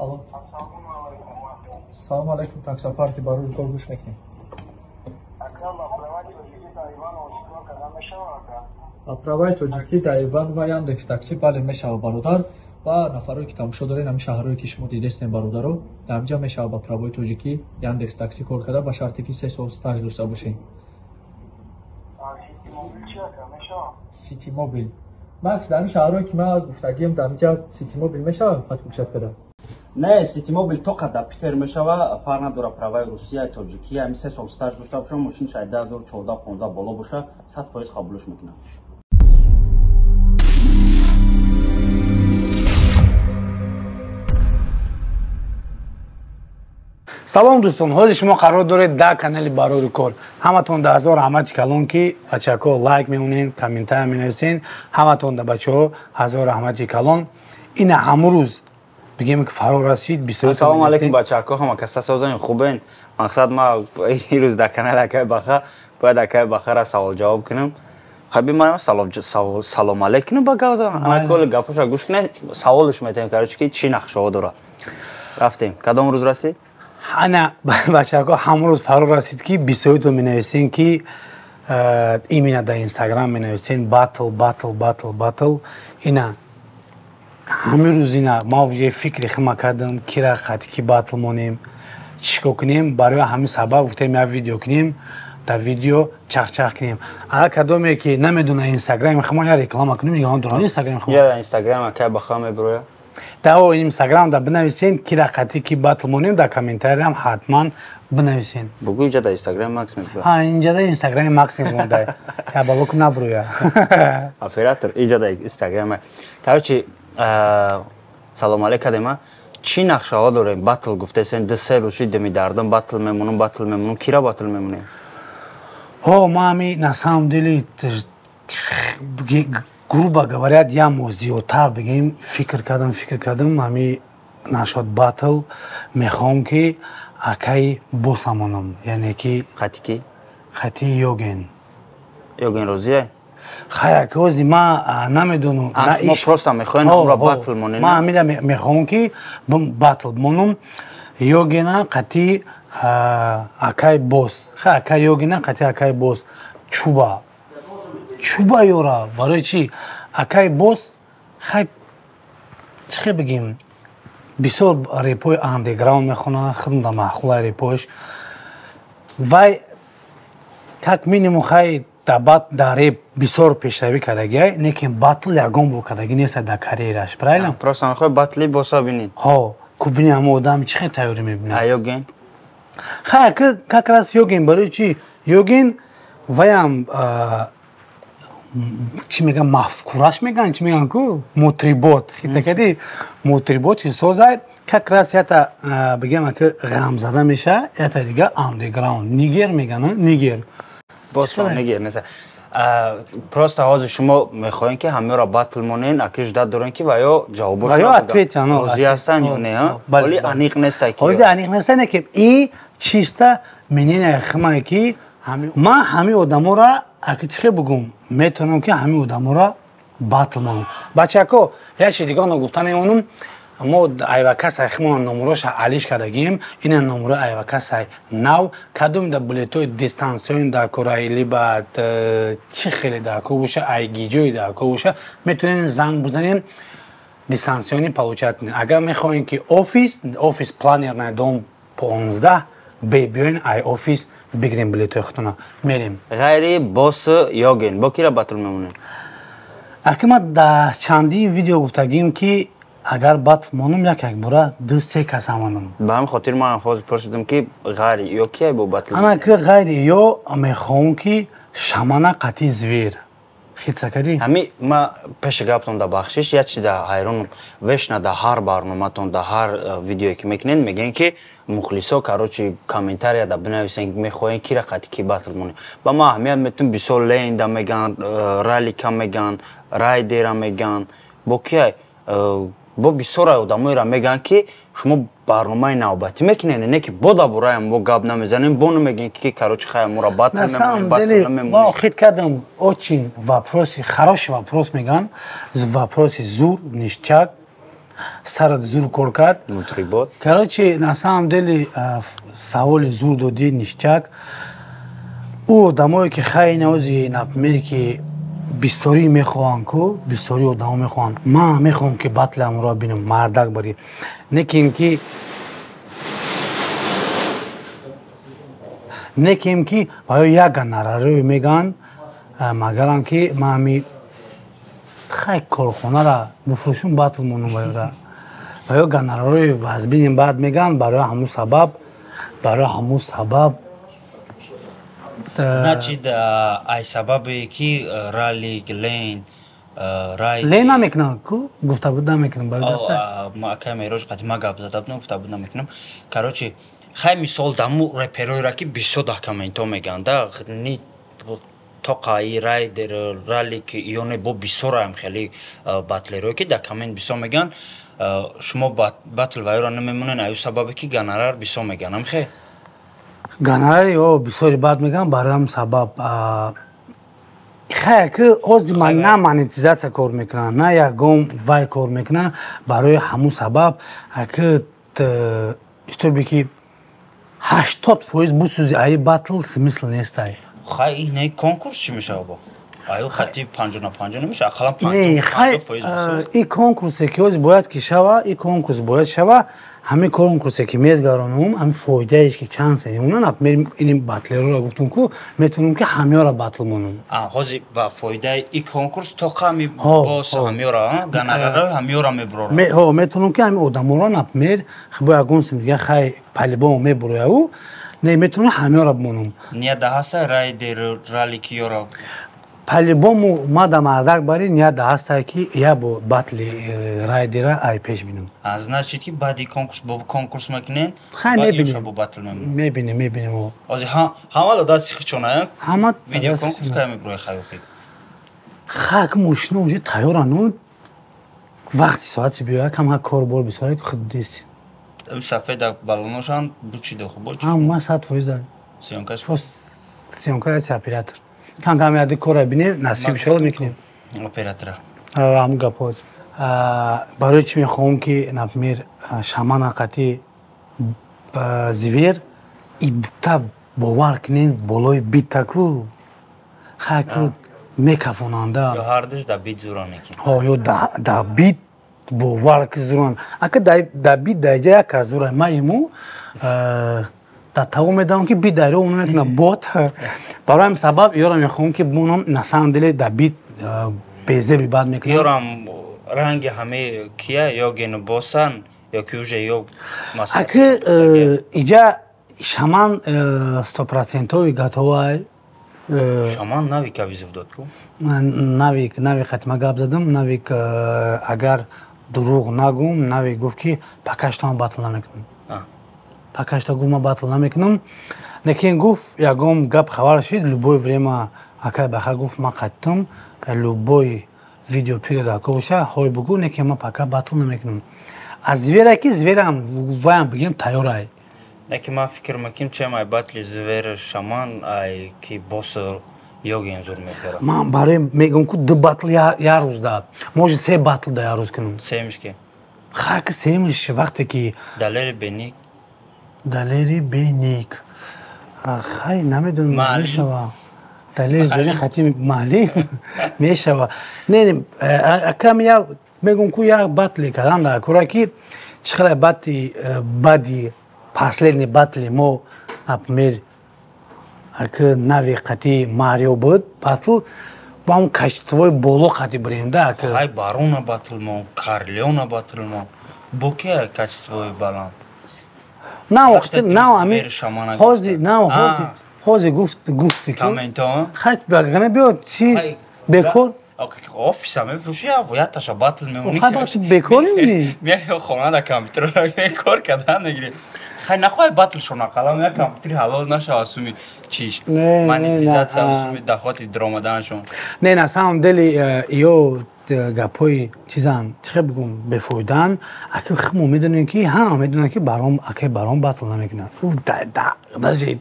Алло. Салому алейкум, таксопарки Барори кор, гӯш мекунем. Праваи тоҷикӣ дар Иванова Яндекс такси, бале, мешава, бародар. Ва нафарое ки тамошо доред, ҳамин шаҳрҳое ки шумо дидестем, бародаро, дар ҳаминҷа мешава ба правои тоҷикӣ Яндекс такси кор карда, ба шарте ки 3 сол стаж дошта бошед. Сити мобил, Макс, дар ҳамин шаҳрҳое ки ман гуфтагием, дар ҳаминҷа Сити мобил мешава подключать карда? Не, Сити мобил тоқа дар Питер мешава, фарқ надора праваи Русия, тоҷикӣ, ҳамин 3 сол стаж дошта боша, мошинаш ай 2014, 15 боло боша, 100% қабулш мекунад. Салом, дӯстон! Ҳозир шумо қарор доред дар канали Барори кор. Ҳаматон да ҳазор раҳмати калон, ки бачако лайк мемонед, комментария менависен. Ҳаматон да, бачаҳо, ҳазор раҳмати калон. Ина ҳамун рӯз бигем, ки фаро расид. Ассалому алайкум, бачако, ҳама каса созен, хубен? Мақсад, ма ирӯз дар канали акаи Баха бояд акаи Бахара савол ҷавоб кунам. Хаби ма салом алейкум ба гавза, анаколи гапоша гӯш кунед, саволш метаем, короче, ки чӣ нақшаҳо дора. Рафтем, кадом рӯз расид? Ана, бачако, ҳамун рӯз фаро расид, ки бисёритон менависен, ки именно дар Инстаграм менависен: батл, батл, батл, батл. Ина ҳамин рӯз ина ма уже фикри хима кардам, кира хати ки батл монем, чӣ кор кунем. Барои ҳамин сабаб гуфтем, як видео кунем, дар видео чахчах кунем. Агар кадоме ки намедона Инстаграми хима, я реклама кунем, доран Инстаграми хима. Я Инстаграм акай Баха меброя. Дар Инстаграм да бинависен, кира қати ки батл монем, дар комментариям ҳатман бинависен. Бугӯ, инҷа дар Инстаграм Макс меброя. Ҳа, инҷа дар Инстаграми Макс мемонда, я бабоку наброя. Оператор, инҷа дар Инстаграм. Короче, салом алейк кардем. Чӣ нақшаҳо дорем? Батл гуфтесен, 2-3 рӯз шид, деми дардам, батл мемонам, батл мемонам. Кира батл мемонем? Ҳо, ма ами на самом деле, грубо говоря, як моҳ зиёдтар бигем, фикр кардам, фикр кардам, ҳами нашод батл мехоҳам, ки акаи босамонам, яъне ки Хати ки? Хати Йоген. Йоген розия? Хай, акози ма намедонам. Шумо просто мехоҳем ҳамро батл монем? Ма ҳамира мехоҳам, ки батл монам Йогена қати акаи Бос. Хай, акаи Йогена қати акаи Бос. Чуба чуба ёра, барои чӣ акаи Бос? Хай, чӣ хел бигем, бисёр репои андеграунд мехонад, худам да маъқулай репош. Вай как минимум, хай, дар реп бисёр пешравӣ кардагиай, лекин батл ягон бор кардагӣ нест дар карьераш, правильно? Просто мехоҳи батли Боса бинед. Ҳо, ку бини, ҳама одам чӣ хел тайёрӣ мебинад. А Йоген? Хай, как раз Йоген, барои чӣ Йоген? Ваям чӣ меган, мафкураш меган, чӣ меган ку, мутрибот хитакади, мутрибот созай, как раз ята бигем, ки ғамзада меша, ята дига андеграунд нигер меган, нигер. Боз нигер неса. Просто ҳозир шумо мехоҳем, ки ҳамаро батл монен, аки ждать дорем, ки ва ё ҷавобош розӣ ҳастанд ё не, ҳоли аниқ неста ки. Ҳозир аниқ неста, не ки и чиста мнение химае, ки ман ҳамин одаморо, аки чӣ хел бугум, метавонам, ки ҳамин одаморо батл монам. Бачако, як чи дига гуфта мемонам: мо айвакасай химона номуроша алиш кардагием. Ина номурои айвакасай нав. Кадоми да билетои дистанционный дар кора, либо чӣ хеле дар кор боша, айгиҷои дар кор боша, метавонем занг бизанем, дистанционный получать кунем. Агар мехоҳем, ки офис, офис Планерная, дом 15 б, биёен, ай офис бигирем билетои худтона, мерем. Ғайри Бос, Йоген, бо кира батл мемонем? Аки ман дар чандин видео гуфтагим, ки агар батл монум, як як бора ду се каса монум. Ба ҳамин хотир ман ҳозир пурсидам, ки ғайри ё кия бо батл. Ана ки ғайри ё мехоҳам, ки Шамана қати Звер хитса кардӣ. Ҳами ма пеши гаптон да бахшиш, як чи да ҳайронам: вешна да ҳар барноматон, да ҳар видеое ки мекунед, мегӯен, ки мухлисо, короче, комментария да бинависен, мехоҳем кира қати ки батл монем. Ба ма аҳамият метун, бисёр ленда меган, ралика меган, райдера меган, бо кия, бо бисёр одамоеро мегӯянд, ки шумо барномаи навбатӣ мекунед, не ки бо дабораям бо гап намезанем, бо намегӯем, ки короче, хая, мора батл мемонем. Ма хит кардам, очень вопроси хороший вопрос мегӯянд, вопроси зур, ништяк. Сарат зур кор кард. Мутрибот. Короче, на самом деле саволи зур додӣ, ништяк. Ӯ одамое ки хай навози, например, ки бисёрӣ мехоҳанд ку, бисёрӣ одамо мехоҳанд. Ман мехоҳам, ки батли амро бинам, мардак барӣ. Неким ки ба ё як гонораро мегӯянд, магарам ки ман ҳами хай корхонара буфурӯшум, батл монум ба ёра. Ба ё гонорарои вазбиним баъд мегӯянд, барои ҳамун сабаб. Значит, ай сабабе ки ралли лен рай. Лен намекунам ку, гуфта буд намекунам ба даста. Акай Мероҷ қати ма гап зада будам, гуфта буд намекунам. Короче, хай, мисол, даму репероеро ки бисёр дар комментҳо мегӯянд да, ни тоқаи райдер, ралли ки ионе бо бисёраам, хеле батлерое ки дар коммент бисёр мегӯянд, шумо батл вайро намемонед аю сабабе ки гонорар бисёр мегӯянд, амхе? Гонорари о бисёри бад мегӯям, барои ҳам сабаб хай ки ҳозир ман на монетизатсия кор мекунам, на ягон вай кор мекунам. Барои ҳамун сабаб ки чтобы ки 80% бисӯзи аи батл, смысл нестай. Хай, ин конкурс чӣ мешава бо? Аю хати 50 на 50 намеша, ақаллан 50% бисӯз. И конкурсе ки ҳозир бояд ки шава, и конкурс бояд шава. Ҳамин конкурсе ки мезгаронум, ҳамин фоидаеш ки чанд сенемона, например, ин батлероро гуфтум ку, метавонам ки ҳамёра батл монам. Ҳозир ба фоидаи и конкурс то қами боз ҳамёра гонораро ҳамёра мебурорам. Ҳо, метавонам ки ҳамин одаморо, например, бо ягон сим дига, хай, по-любому мебурояу, не, метавонам ҳамёра бимонам. Ният да ҳаста райдер, ралли ки ёра? По-любому ма да мардак бари ният да ҳастае ки я бо батли райдера ай пеш бинам. Значит, ки баъди конкурс бо конкурс мекунен? Хай, мебинем. Бо батл. Мебинем, мебинем. Ҳозир ҳама да дасти хичона. Ҳама. Видео конкурс кай мебурои, хаёхи? Хак, мошина уже тайёра, ну вақти соати биёя, кам корбор бисёре ки худ дисти. Сафеда балоношан бучида хуб. Ҳама 100%. Съёмкаш? Съёмка оператор кам кам яди кора бинем, насиб шола мекунем. Оператора. Ҳамун гапҳо. Барои чӣ мехоҳам ки, например, шамана қати зивер идта, бовар кунен, болои битаку хайку мекафонанда. Ё ҳардуш да бит зуране ки. Ҳо, ё да бит, бовар ки зуран. Ака да бит даиҷа як кас зура, ма иму дар таво медавам ки бит дайро он мекунам бот. Барои ҳамин сабаб ёра мехоҳам ки бимонам, на самом деле да бит безеби бад мекунам. Ёрам ранги ҳаме кия, ё гену босан, ё ки уже ё? Аки иҷа шаман стопроцентовый готовай. Шаман Навика вызов дод ку? Навик, Навик хатима гап задам. Навик, агар дурӯғ нагум, Навик гуфт ки пока что ман батл намекунам. Пока что гуфт, ман батл намекунам, лекин гуфт, ягон гап хабар шид, любое время, акай баха, гуфт, ман қаттам, любой видео пиро дар боша, ҳой бугу, лекин ман пока батл намекунам. Аз звера ки зверам ваям бигем, тайёрай. Лекин ман фикр мекунам, чем ай батли звер шаман, ай ки бос ёген зур мебарам. Ман барои мегӯям ку, ду батл як рӯз да, может, се батл да як рӯз кунам. Семиш ки? Хак, семиш вақте ки Далери Беник. Далери Беник, хай, намедонам, мешава. Далери Беник хати маҳлӣ мешава. Не, акам я мегӯм ку, як батли кардан дар кора ки чӣ хеле батли бади последний батли мо, например, аки нави қати Марио буд батл, бо ҳам качествои боло қати бирем да. Хай, Барона батл мо, Карлеона батл мо, бо ки качествои баланд? На, на, ами ҳози, на, ҳози, ҳози гуфт, гуфти. Комментҳо. Хай, багана биё, чи бекор. Офиса мефурӯши, яташа батл мемонӣ. Хай, батл бекорим. Меяи хона, да компютер кор кардан мегирӣ. Хай, нахоҳай батлшон, ақаллан як компютери ҳалол нашава, суми чиш монетизатсия, суми дахоти даромаданашон. Не, на самом деле ё гапҳои чизан, чӣ хел бигӯм, бефоидаанд. Аки мо медонем ки ҳама медонанд ки баром, акай Баром батл намекунад, даже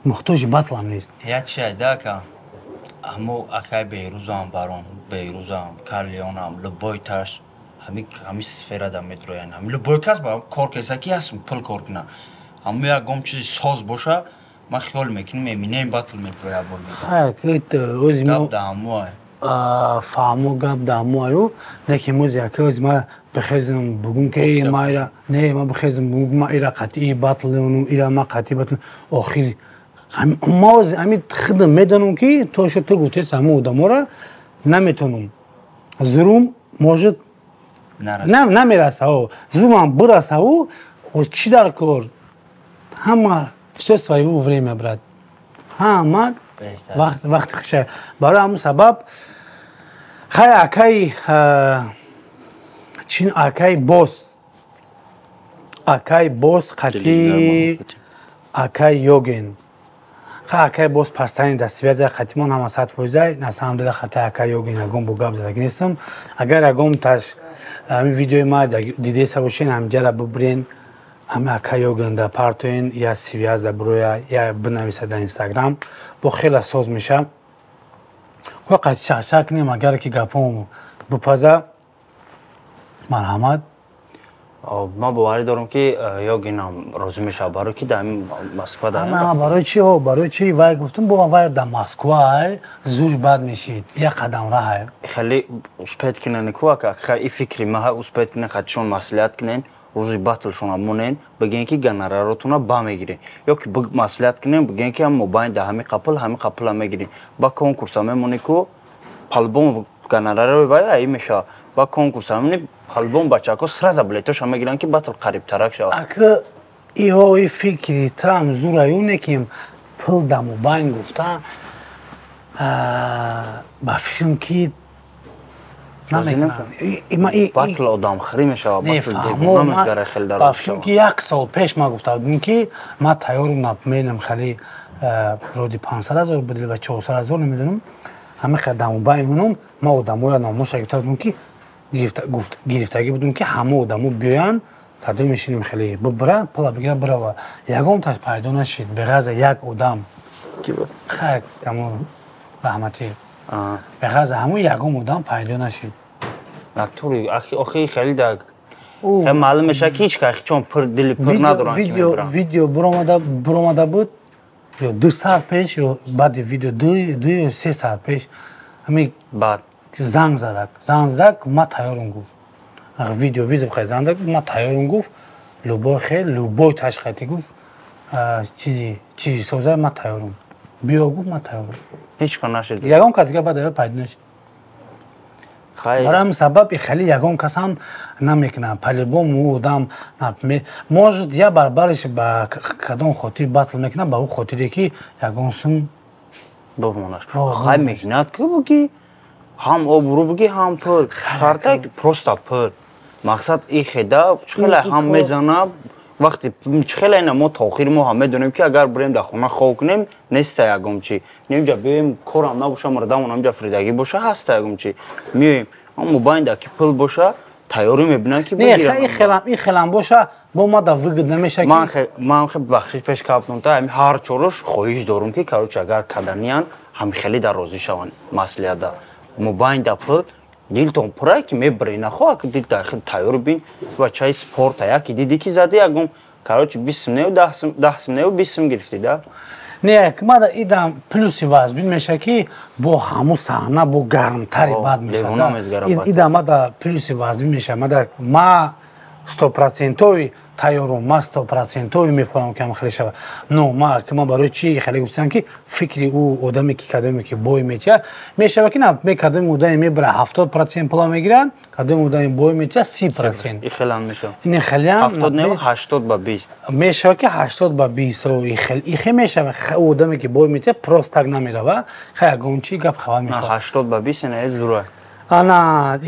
муҳтоҷи батлам нест. Як чи айда, ака, ҳамо акай Беҳрӯзам, Барон, Беҳрӯзам, Карлеонам, любой таш Ҳами сфера да медроян. Ҳами любой кас ба кор кеса ки ҳаст пул кор куна. Ҳаму ягон чизи соз боша, ман хиёл мекунам Эминем батл медроя бор. Хай, ози мо гап да ҳамуай. Фаҳмо, гап да ҳамуаю, лекин мози яке ози ма бихезм бугум ки ма ира не, ма бихезм бугум ма ира қатъи батл, ира ма қатъи батл. Охир ма ози ами хидм медонам ки то шо ту гуфтес, ҳамун одамора наметонам, зурум может намераса, зурумам бирасаву чӣ дар кор. Ҳама все своего время, брат, ҳама вақти хиша. Барои ҳамун сабаб хай акай чин, акай бос қати акай Йоген. Хай, акай бос пастани да связа қатимон ҳама 100%. На самом деле хати акай Йоген ягон бо гап задаги нестам. Агар ягон таш ҳами видеои ма дидеса бошен, ҳамҷара бибирен, ҳами акай Йоген да партоен, я связь да буроя, я бинависа дар Инстаграм, бо хела соз меша. Ко қати чақчақ кунем, агар ки гапом бипаза, марҳамат. Ман боварӣ дорам, ки Йогинам розӣ мешавад, барои ки дар Москва. Барои чи, барои чи вай гуфтум, бо вай дар Москва зур бад мешид, як қадам раҳ. Хеле успеть кинен ку ака, и фикри маҳа успеть кинен, хатишон маслиҳат кинен, рӯзи батлшона монен, бигӯен, ки гонораротуна ба мегирен, ё ки маслиҳат кинен, бигӯен, ки ҳам мобайн да ҳами қапл, ҳами қапла мегирен, ба конкурса мемонӣ ку по-любому гонорарои вай аи мешавад, ба конкурса мемонӣ, по-любому бачаҳако сразу билетоша мегиранд, ки батл қарибтарак шавад. Ака, иҳо и фикри трам зураюне, ки пул да мобайн гуфта, ба фикрам ки Батл одамхӯрӣ мешавад. Ба фикрам ки як сол пеш ма гуфта будем, ки ма тайёрум, менам хеле роди 500 000 буд ва 400 000, намедонам, ҳама хел да мобайн монум. Ма одамоя номоша гирифта будем, ки гирифтагӣ будем, ки ҳама одамо биёянд, тадбир мешинем, хеле бибира, пула бигира, бирава. Ягон таш пайдо нашид беғаза як одам. Хай, ҳамун раҳматӣ, беғаза ҳамун ягон одам пайдо нашид. Натури охи хеле да маълум мешавад, ки ҳеч кас чон пур дили пур надоранд. Видео буромада буд ё 2 саат пеш, ё баъди видео 2 ё 3 саат пеш ҳами баъд занг задак, ма тайёрум гуфт. Видео вызов хай занг задак, ма тайёрум гуфт, любой хел, любой ташқати гуфт, чизи соза, ма тайёрум, биё гуфт, ма тайёрум. Ҳеч кор нашид. Ягон кас дига баъд пайдо нашид. Барои ҳамин сабаб хеле ягон касам намекунам. По-любому одам может я барбариш ба кадом хотир батл мекунам, ба ӯ хотире ки ягон сум. Бимонаш. Хай, меҳнат ки буги, ҳам обрӯ буги, ҳам пул. Шарта просто пул. Мақсад и хеда хеле ҳам мезана вақте хеле ина мо то охири мо ҳам медонем, ки агар бирем дар хона хоб кунем, неста ягон чи. Немҷа биёем, корам набоша, мардамон ҳамҷа фридагӣ боша, ҳаста ягон чи. Миёем, аммо байнда ки пул боша, тайёрӣ мебинам ки. Ин хелам боша, бо ма да выгод намеша. Ман хе бахшиш пеш кафтум та ҳами ҳар чорош хоҳиш дорум, ки короче, агар каданиян, ҳами хеле дар розӣ шаванд маслиҳата. Мобайнда пул дилтон пурае, ки мебире, нахоҳа ки дил тайёр бин бачаи спорта, яки диди ки зади, ягон короче 20 сум неу, 10 сум неу, 20 сум гирифтӣ да. Не, мада идам плюси вазбин меша, ки бо ҳаму саҳна бо гармтари бад мешавад. Ида мада плюси вазбин меша. Мада ма 100-процентови тайёрум, ма 100-процентови мефорам, ки ҳам хеле шава. Но ма ки ма барои чи хеле гуфтам, ки фикри ӯ одаме, ки кадоме ки бой метия мешава, ки на кадоми одаме мебира, 70% пула мегира, кадоми одаме бой метия, 30%. И хелам мешава. Ин хелеам. 70 не, 80 ба 20. Мешава, ки 80 ба 20 ихе мешава. Одаме ки бой метия, просто так намерава. Хай, ягон чи гап хабар мешава. 80 ба 20 ина зура. Ана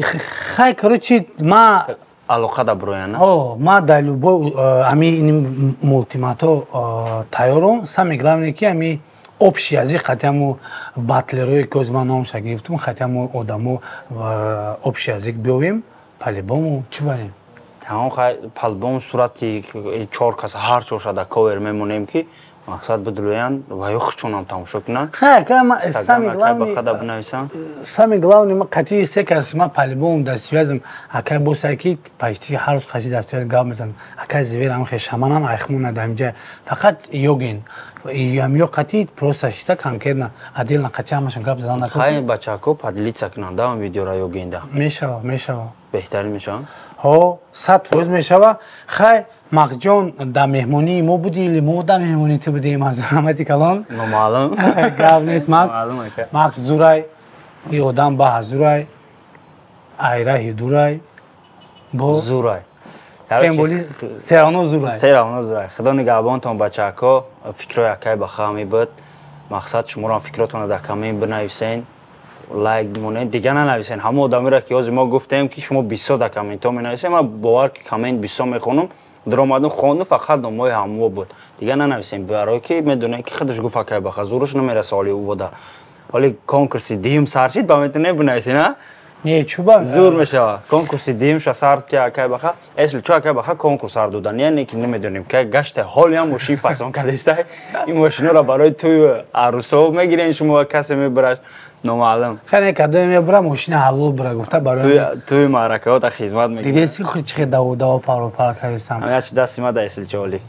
хай, короче, ма алоқа да брояна. Ма дар любой ами мултимато тайёрум. Самое главное, ки ами общий язык хати ҳаму батлерое, ки оз ман номша гирифтум, хати ҳаму одамо общий язык биёвем, по-любому чӣ барем. Тамом, хай, по-любому сурати чор каса, ҳар чорша да ковер мемонем, ки Мақсад бидулоян ва ё хучонам тамошо кунанд. Самый главный, ма қатъи се кас ма по-любому дар связь м. Акай босай ки почти ҳар рӯз қатъи дар связь гап мезанам. Акай Зивер ам хешаманам айхмона дар инҷа фақат йоген ё қатъи просто шиста конкретно отдельно қатъи ҳамашон гап задан. Накай бачако поделиться кунанд ам видеора йогенда. Мешава, мешава. Беҳтарин мешава. Ҳо, 100% мешава. Хай, Максҷон, дар меҳмонии мо будӣ или мо дар меҳмонии ту будем? Аз раҳмати калон. Номаълум. Гап нест, Макс. Макс зурай, и одам ба зурай, айраҳи дурай. Бо зурай. Всё равно зурай. Всё равно зурай. Худо нигаҳбонтон, бачако. Фикрҳои акай ба хами буд. Мақсад, шуморо фикротонро дар коммент бинависен, лайк бимонед, дигар нанависен. Ҳама одамеро ки ҳозир мо гуфтем, ки шумо бисёр дар комментҳо менависем, ман бовар ки коммент бисёр мехонам, даромадум, хонду, фақат номҳои ҳамво буд. Дигар нанависем, барое ки медонем ки худаш гуфт, акай баха зуруш намераса. Ҳоли увода, ҳоли конкурси дуюм сар шид, ба метавонем бинависем, а? Не, чуба. Зур мешава конкурси дуюм ша сар ки акай баха эсли чо акай баха конкурс сар додан, яъне ки намедонем ки гашта ҳолиам мошин фасон кардистай. Ин мошиноро барои тӯю арӯсо мегирен, шумо касе мебараш, номаълум. Хеле кадоме мебара, мошина ҳалол бара гуфта барои тӯи маъракаҳо хизмат мекунад. Дидеси худ чихе даво даво паро пар кардисам. Ячи дасти ма да эсли чоли.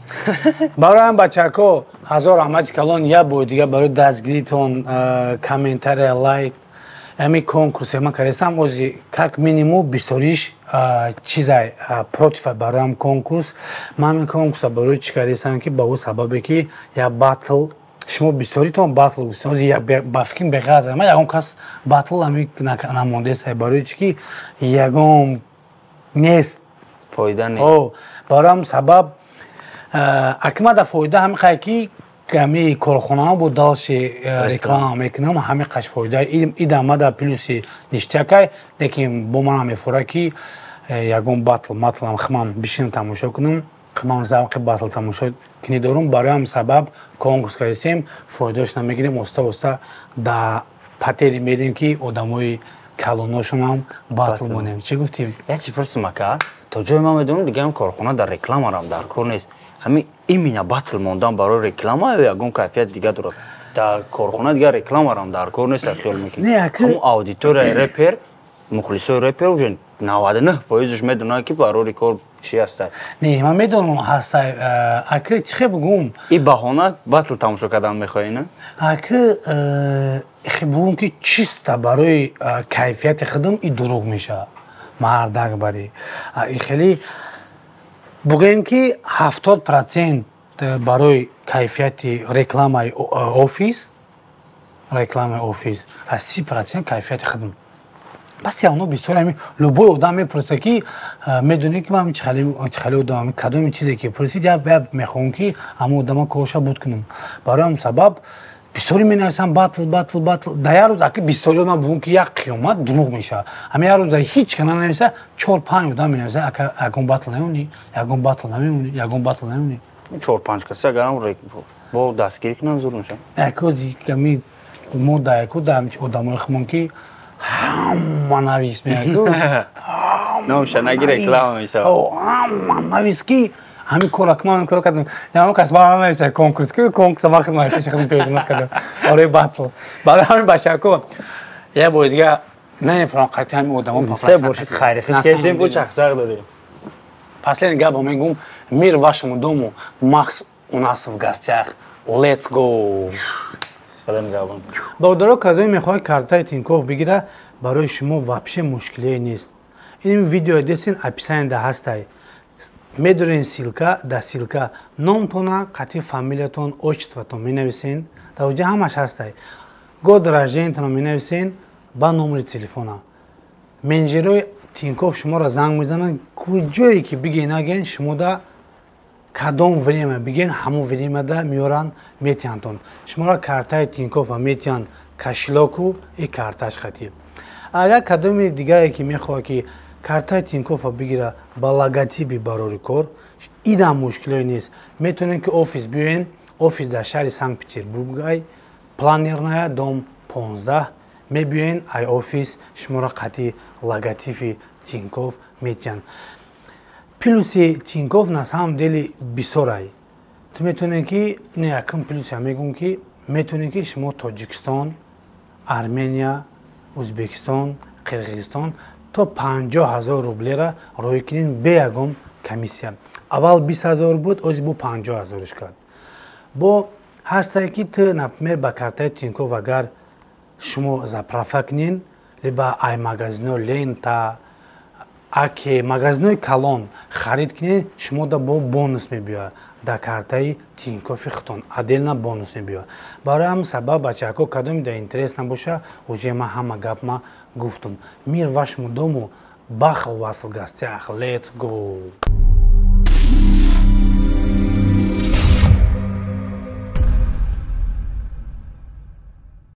Барои ҳам, бачако, ҳазор раҳмати калон як бори дига барои дастгиритон, комментария, лайк. Ҳамин конкурсе ман кардистам, ози как минимум бисёриш чизай против бароям конкурс. Ман ҳамин конкурса барои чӣ кардистам, ки ба ӯ сабабе ки як батл, шумо бисёритон батл гуфтем, ози ба фикрим беғаза ман ягон кас батл ҳами намондеста, барои чӣ ки ягон нест. Фоида не. Бароям сабаб акма да фоида ҳами қай ки ҳами корхонаҳо бо дальше реклама мекунам, ҳами қаш фоида идама да плюси ништякай. Лекин бо манам мефора ки ягон батл матлам химам бишинам тамошо кунам, химам завқи батл тамошо кунӣ дорум. Барои ҳам сабаб конкурс кардисем, фоидааш намегирем, оста оста да патери мерем, ки одамои калоношонам батл монем. Чӣ гуфтем? Як чи пурсим, ака. То ҷое ман медонам, дигарам корхона дар рекламарам дар кор нест. Ҳамин именно батл мондан барои реклама ё ягон кайфияти дига дорад? Дар корхона дигар рекламарам дар кор нест, хиёл мекунӣ? Ҳамун аудиторияи репер, мухлисои репер уже 99 фоизаш медонанд, ки барори кор чи ҳастай. Не, ман медонам, ҳастай. Аки чӣ хе бугум? И баҳона батл тамошо кардан мехоҳӣ, на? Аки хе бугум, ки чисто барои кайфияти худам, и дурӯғ мешавад, мардак. Бари хеле бугӯем, ки 70% барои кайфияти рекламаи офис, рекламаи офис, а 30% кайфияти худам. Бас явно бисёр ҳами любой одам мепурса, ки медонӣ, ки ман чихали одам, кадоми чизе ки пурсид, я мехоҳам, ки ҳамон одама корша буд кунам. Барои ҳам сабаб бисёре менависам батл, батл, батл. Дар як рӯз аки бисёри одам бугум, ки як қиёмат, дурӯғ мешавад. Ҳами як рӯз ҳеҷ ка нанависа, чор панҷ одам менависа: ака, ягон батл намемонӣ, ягон батл намемонӣ, ягон батл намемонӣ. Чор панҷ каси агарам бо дастгирӣ кунам, зур мешавад. Акози мо да яку да одамои хумон, ки ҳама навис меяку. Номша наги, реклама мешавад. Ҳама навис, ки ҳамин кора кунам, ҳамин кора кардам. Ягон кас ба нависа конкурс, ки конкурса вақт ман пеши худам пешниҳод кардам барои батл. Барои ҳамин, бачако, як бори дига намефаҳмам, қатъи ҳамин одамо. Се бошид, хайри хиш кесем, бу чақчақ додем. Последний гапо мегум: мир вашему дому. Макс у нас в гостях. Let's go. Бародаро, кадоме мехоҳад картаи Тинькофф бигира, барои шумо вообще мушкилие нест. Ин видео десин, описание да ҳастай, медорен ссылка. Да ссылка номтона, қатъи фамилиятон, отчество тон менависен, дар оҷа ҳамаш ҳастай. Год рождения тонро менависен ба номери телефона. Менеҷерои Тинькофф шуморо занг мезананд. Куҷое ки биген, наген, шумода кадом время биген, ҳамон время да меоранд, метиҳандтон шуморо картаи Тинькофф метиҳанд, кошелёк у и карташ қатӣ. Агар кадоми дигаре ки мехоҳад, ки картаи Тинькоффа бигира ба логотипи барори кор, идам мушкилое нест. Метавонед, ки офис биёен. Офис дар шаҳри Санкт Петербург, ай Планерная, дом 15. Мебиёен ай офис, шуморо қатъи логотипи Тинькофф метиҳанд. Плюси Тинькофф на самом деле бисёрай. Ту метавонед ки, не, якум плюс я мегӯм, ки метавонед, ки шумо Тоҷикистон, Армения, Ӯзбекистон, Қирғизистон то 50 000 рублера роҳӣ кунед бе ягон комиссия. Аввал 20 000 буд, ози бо 50 000-ш кард. Бо ҳастае, ки ту, например, ба картаи Тинькофф агар шумо заправка кунед, либо ай магазино Лента, аке магазинои калон харид кунед, шумо да бо бонус мебиёяд. Дар картаи Тинькоффи худтон отдельно бонус мебиёяд. Барои ҳамин сабаб, бачаҳако, кадоме да интерес набоша, уже ма ҳама гап ма гуфтум. Мир вашему дому! Баха у вас в гостях! Let's go!